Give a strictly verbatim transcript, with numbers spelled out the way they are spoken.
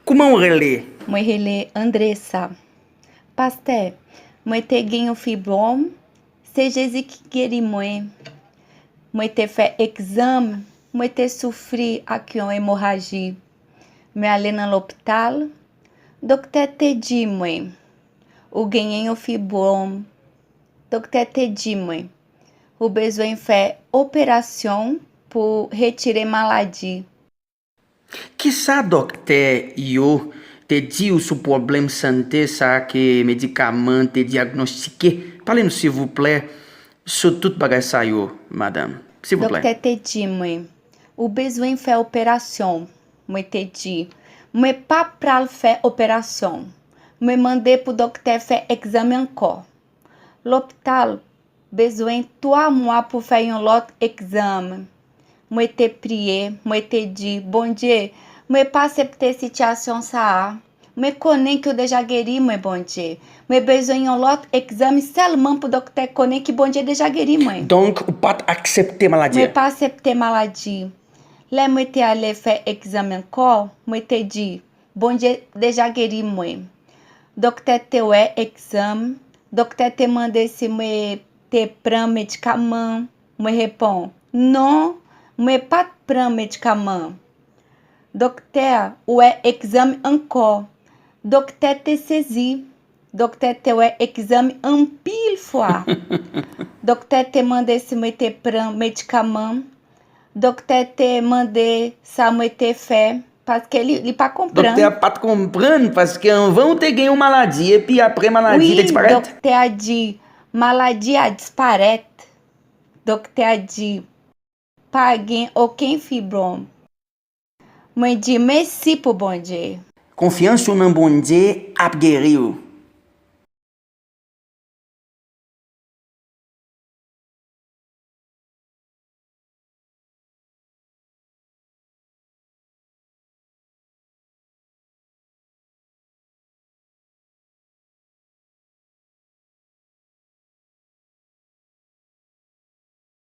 Kouman w rele? Mwen rele Andressa. Pastè, mwen te gen yon fibwòm. Se Jezi ki geri mwen. Mwen te fè egzam. Mwen te soufri ak yon emoraji. Mwen ale nan lopital. Doktè te di mwen, ou genyen yon fibwòm. Doktè te di mwen, ou bezwen fè operasyon pou retire maladi. Kisa doktè yo te di w sou pwoblèm sante sa ke medikaman te dyagnostike? Pale nou silvouplè sou tout bagay sa yo, madanm. Silvouplè. Doktè te di mwen, ou bezwen fè operasyon. Mwen te di, mwen pa pral fè operasyon. Mwen mande pou doktè fè egzam ankò. Lopital bezwen twa mwa pou fè yon lòt egzam. Mwen te priye, mwen te di, Bondye, mwen pa aksepte sitiyasyon sa a. Mwen konnen ke w deja geri mwen, Bondye. Mwen bezwen yon lòt egzam sèlman pou doktè konnen ke Bondye deja geri mwen. Donk, ou pa t aksepte maladi Mwen a? Pa aksepte maladi. Lè mwen te ale fè egzam ankò, mwen te di, Bondye deja geri mwen. Doktè te wè egzam, doktè te mande si mwen te pran medikaman. Mwen reponn, non, mwen pa t pran medikaman. Doktè wè egzam ankò. Doktè te sezi. Doktè te wè egzam anpil fwa. Doktè te mande si mwen te pran medikaman. Doktè te mande sa mwen te fè, paske li, li pa konprann. Doktè a pa t konprann, paske anvan ou te gen yon maladi, epi apre maladi te disparèt. Doktè a di, maladi a disparèt. Doktè a di, pa gen okenn fibwòm. Mwen di, mèsi pou Bondye. Konfyans ou nan Bondye ap geri w.